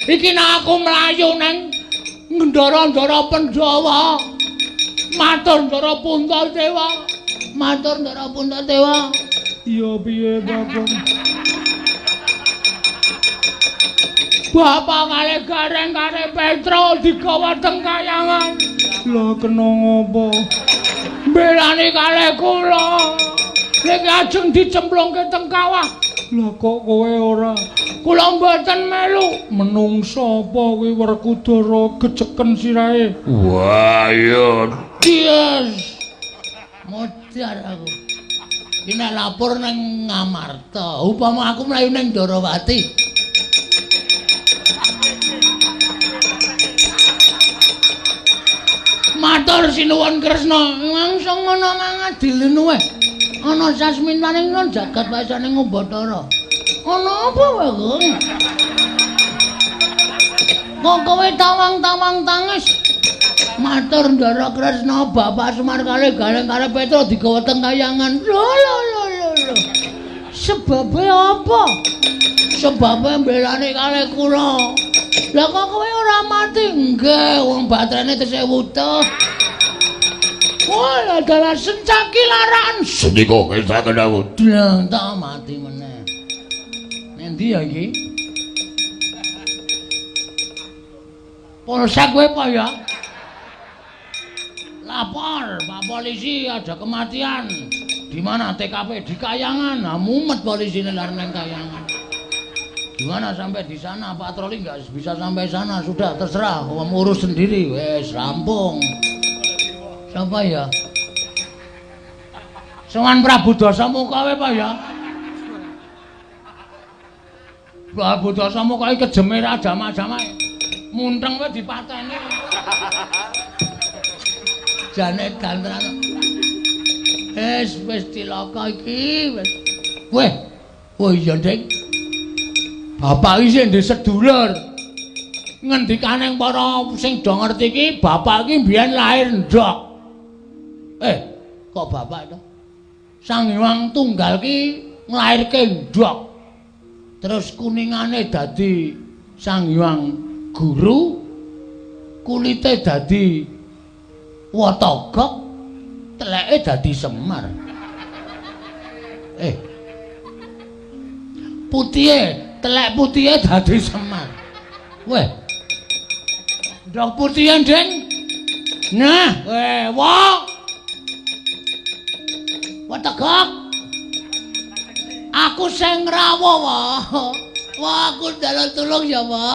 Iki nek aku mlayu nang ndara-ndara Pandhawa. Matur Ndara Puntadewa. Matur Ndara Puntadewa. Iya piye, Bagong? Bapak kale Gareng kare Petro digawa teng kayangan. Lah kena ngopo? Mbelani kale kula. Niki ajeng dicemplungke teng kawah. Lah kok kowe ora? Kula mboten melu. Menungsa apa kuwi Werkudara geceken sirahe? Wah, iya. Yes. Modar aku. Iki nek lapor nang Ngamarta, upama aku mlayu nang Ndarawati. Matur sinuwun Kresna, langsung ngono mangadilinu wae. Ana sasmintaning nang jagat wasaning Ubatara. Ana apa wae, Gong? Kok kowe tawang-tawang tangis? Matur Ndara Kresna, Bapak Semar kali Gareng karo Petro digawa teng kayangan. Lho lho lho lho lho. Sebabe apa? Sebabe mbelani kali kula. Lah kok kowe ora mati? Nggih, wong baterene tesih wutuh. Wah, dalah sencaki laraan. Sendika ngersakaken dawuh. Dlang tak mati meneh. Nendi ya iki? Polsek kowe apa ya? Lapor, Pak Polisi ada kematian. Di mana TKP? Di Kayangan. Nah, mumet polisine lar nang Kayangan. Gimana sampai di sana? Patroli nggak bisa sampai sana. Sudah terserah, kamu urus sendiri. Wes rampung. Siapa ya? Sowan Prabu Dasamuka wae Pak ya. Prabu Dasamuka iki kejeme ra jamak-jamak. Munteng wae dipateni. Jane dantenan. Wis wis cilaka iki wis. Weh. Oh iya, Dik. Bapak iki sing ndek sedulur. Ngendikane para sing do ngerti iki, bapak iki mbiyen lahir ndok. Kok bapak to? Sang Hyang Tunggal ki nglairke ndok. Terus kuningane dadi Sang Hyang Guru, kulite dadi Watagok, teleke dadi Semar. Putihe, telek putihe dadi Semar. Weh. Ndok putihe, Ding. Nah, weh, wah. Watagok. Aku sing ngrawuh, wah. Wah, aku njaluk tulung ya, Wah.